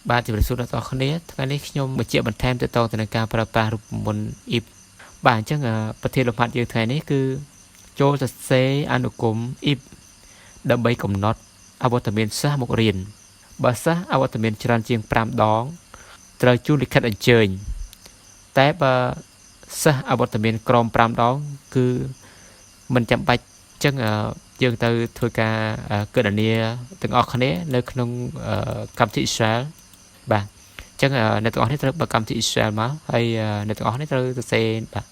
បាទជម្រាបសួរដល់អ្នកទាំងអស់គ្នាថ្ងៃនេះខ្ញុំបញ្ជាក់បន្ថែមទាក់ទងទៅនឹងការប្រើប្រាស់រូបមន្ត if បាទអញ្ចឹងប្រធានលំហាត់យើងថ្ងៃនេះគឺចូលសរសេរអនុគមន៍ if ដើម្បីកំណត់អវត្តមានសិស្សមករៀនបើសិស្សអវត្តមានច្រើនជាង5ដងត្រូវជូនលិខិតអញ្ជើញតែបើសិស្សអវត្តមានក្រោម5ដងគឺមិនចាំបាច់អញ្ចឹងយើងទៅធ្វើការគណនាទាំងអស់គ្នានៅក្នុងកម្មវិធី Excel បាទអញ្ចឹងអ្នកទាំងអស់នេះត្រូវបើកកម្មវិធី Excel មកហើយអ្នកទាំងអស់នេះត្រូវសរសេរបាទ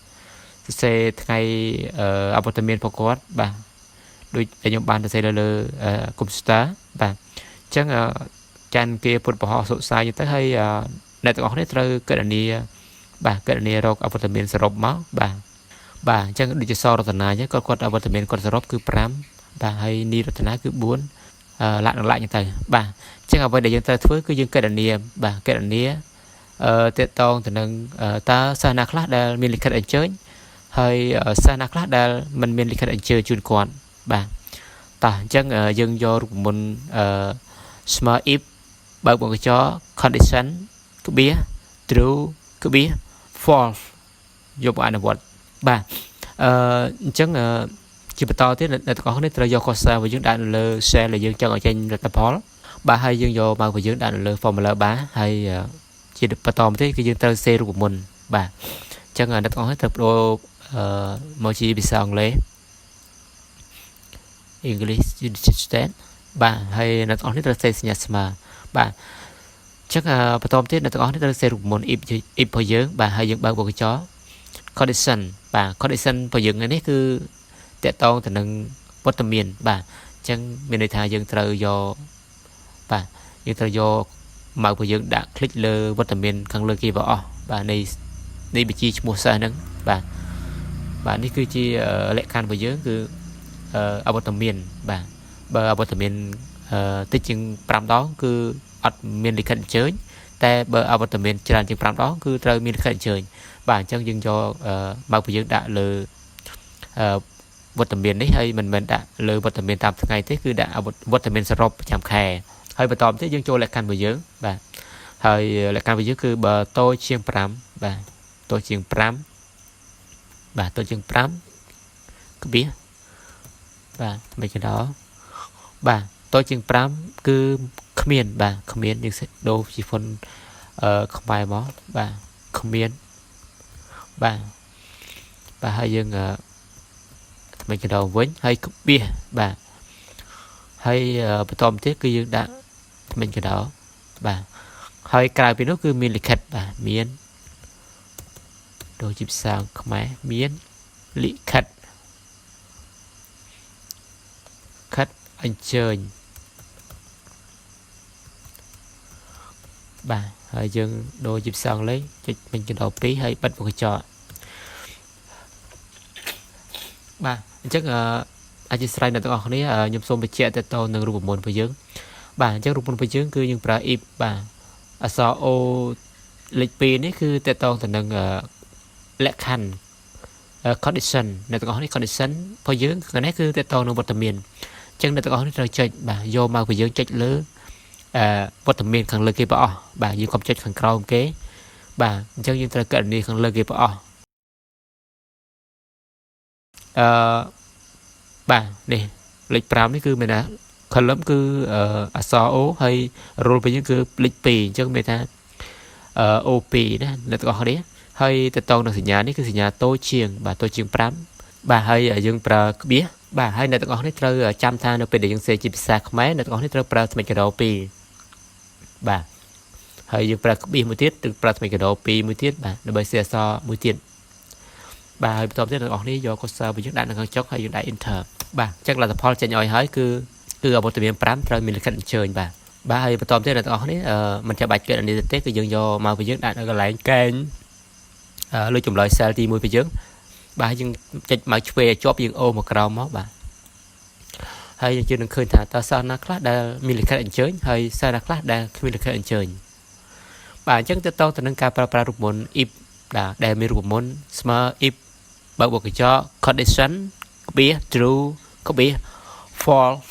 សរសេរថ្ងៃអវត្តមានរបស់គាត់បាទដូចដែលខ្ញុំបានសរសេរនៅលើកុំព្យូទ័របាទអញ្ចឹងច័ន្ទគេពុទ្ធបរោះសុសាយទៅហើយអ្នកទាំងអស់នេះត្រូវគណនាបាទគណនារកអវត្តមានសរុបមកបាទបាទអញ្ចឹងដូចជាសរតនាអញ្ចឹងគាត់គាត់អវត្តមានគាត់សរុបគឺ5បាទហើយនីរតនាគឺ4លាក់នឹងលាក់អញ្ចឹងទៅបាទអញ្ចឹងអ្វីដែលយើងត្រូវធ្វើគឺយើងគណនាបាទគណនាអឺតកតងទៅនឹងតើសិស្សណាខ្លះដែលមានលិខិតអញ្ជើញហើយសិស្សណាខ្លះដែលមិនមានលិខិតអញ្ជើញជូនគាត់បាទតោះអញ្ចឹងយើងយករូបមន្តអឺស្មើ if បើកវង់ក្រចក condition ក្បៀស true ក្បៀស false យកមកអនុវត្តបាទអឺអញ្ចឹងជាបន្តទៀតអ្នកទាំងអស់គ្នាត្រូវយក cursor របស់យើងដាក់នៅលើ cell ដែលយើងចង់ឲ្យចេញលទ្ធផលបាទហើយយើងយក mouse របស់យើងដាក់នៅលើ formula bar ហើយជាបន្តមកទៀតគឺយើងត្រូវសេរូបមន្តបាទអញ្ចឹងអ្នកទាំងអស់គ្នាត្រូវប្ដូរមកជាភាសាអង់គ្លេស English United States បាទហើយអ្នកទាំងអស់នេះត្រូវសេសញ្ញាស្មើបាទអញ្ចឹងបន្តមកទៀតអ្នកទាំងអស់នេះត្រូវសេរូបមន្ត if if របស់យើងបាទហើយយើងបើកវង់ក្រចក condition បាទ condition របស់យើងនេះគឺតកតងទៅនឹងវត្តមានបាទអញ្ចឹងមានន័យថាយើងត្រូវយកបាទយើងត្រូវយក mouse របស់យើងដាក់ click លើវត្តមានខាងលើគេបង្អស់បាទនៃនៃបញ្ជីឈ្មោះសិស្សហ្នឹងបាទបាទនេះគឺជាលក្ខខណ្ឌរបស់យើងគឺអវត្តមានបាទបើអវត្តមានតិចជាង5ដងគឺអត់មានលិខិតអញ្ជើញតែបើអវត្តមានច្រើនជាង5ដងគឺត្រូវមានលិខិតអញ្ជើញបាទអញ្ចឹងយើងយក mouse របស់យើងដាក់លើវត្តមាននេះហើយមិនមែនដាក់លើវត្តមានតាមថ្ងៃទេគឺដាក់វត្តមានសរុបប្រចាំខែហើយបន្តទៀតយើងចូលលក្ខខណ្ឌរបស់យើងបាទហើយលក្ខខណ្ឌរបស់យើងគឺបើតូចជាង5បាទតូចជាង5បាទតូចជាង5ក្បៀសបាទមិនកដោបាទតូចជាង5គឺគ្មានបាទគ្មានយើងដូរជា font អឺខ្មែរមកបាទគ្មានបាទបាទហើយយើងថ្មីកដោវិញហើយក្បៀសបាទហើយបន្តមកទៀតគឺយើងដាក់ថ្មិញកដោបាទហើយក្រៅពីនោះគឺមានលិខិតបាទមានដូចជាភាសាខ្មែរមានលិខិតខិតអញ្ជើញបាទហើយយើងដូរជាភាសាអង់គ្លេសចុចមិញកដោ2ហើយបិទវង់ក្រចកបាទអញ្ចឹងអធិស្ឋានអ្នកទាំងអស់គ្នាខ្ញុំសូមបញ្ជាក់ទៅតនឹងរូបមន្តរបស់យើងបាទអញ្ចឹងរូបមន្តរបស់យើងគឺយើងប្រើ if បាទអក្សរ O លេខ2នេះគឺតកតងទៅនឹងលក្ខខណ្ឌ condition អ្នកទាំងអស់នេះ condition របស់យើងខាងនេះគឺតកតងនឹងវត្តមានអញ្ចឹងអ្នកទាំងអស់នេះត្រូវចុចបាទយកមករបស់យើងចុចលើអឺវត្តមានខាងលើគេបង្អស់បាទយើងកុំចុចខាងក្រោមគេបាទអញ្ចឹងយើងត្រូវកណនាខាងលើគេបង្អស់អឺបាទនេះលេខ5នេះគឺមានថា column គឺអក្សរ O ហើយ row វិញគឺលេខ2អញ្ចឹងមានថា O2 ណាអ្នកទាំងអស់គ្នាហើយតតងនឹងសញ្ញានេះគឺសញ្ញាតូចជាងបាទតូចជាង5បាទហើយយើងប្រើក្បៀសបាទហើយអ្នកទាំងអស់នេះត្រូវចាំថានៅពេលដែលយើងសេជាភាសាខ្មែរអ្នកទាំងអស់នេះត្រូវប្រើថ្មិចកដោ2បាទហើយយើងប្រើក្បៀសមួយទៀតឬប្រើថ្មិចកដោ2មួយទៀតបាទដើម្បីសេអក្សរមួយទៀតបាទហើយបន្តទៀតអ្នកទាំងអស់នេះយក cursor របស់យើងដាក់នៅខាងចុងហើយយើងដាក់ enter បាទអញ្ចឹងលទ្ធផលចេញឲ្យហើយគឺគឺអវត្តមាន5ត្រូវមានលិខិតអញ្ជើញបាទបាទហើយបន្តទៀតអ្នកទាំងអស់នេះមិនចាំបាច់គណនាទេគឺយើងយកមករបស់យើងដាក់នៅកន្លែងកែងលើចម្លើយ cell ទី1របស់យើងបាទយើងចុចមកឆ្វេងឲ្យជាប់យើងអូមកក្រោមមកបាទហើយយើងនឹងឃើញថាតើសិស្សណាខ្លះដែលមានលិខិតអញ្ជើញហើយសិស្សណាខ្លះដែលគ្មានលិខិតអញ្ជើញបាទអញ្ចឹងទៅតទៅនឹងការប្រើប្រាស់រូបមន្ត if ដែលមានរូបមន្តស្មើ if បើកវង់ក្រចក condition ក្បៀស true ក្បៀស false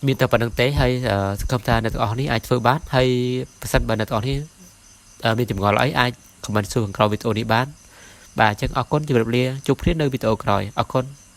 មានតែប៉ុណ្្នឹងទេហើយសង្ឃឹមថាអ្នកទាំងអស់នេះអាចធ្វើបានហើយប្រសិនបើអ្នកទាំងអស់នេះមានចម្ងល់អីអាច comment សួរខាងក្រោមវីដេអូនេះបានបាទអញ្ចឹងអរគុណជម្រាបលាជួបគ្នានៅវីដេអូក្រោយអរគុណ។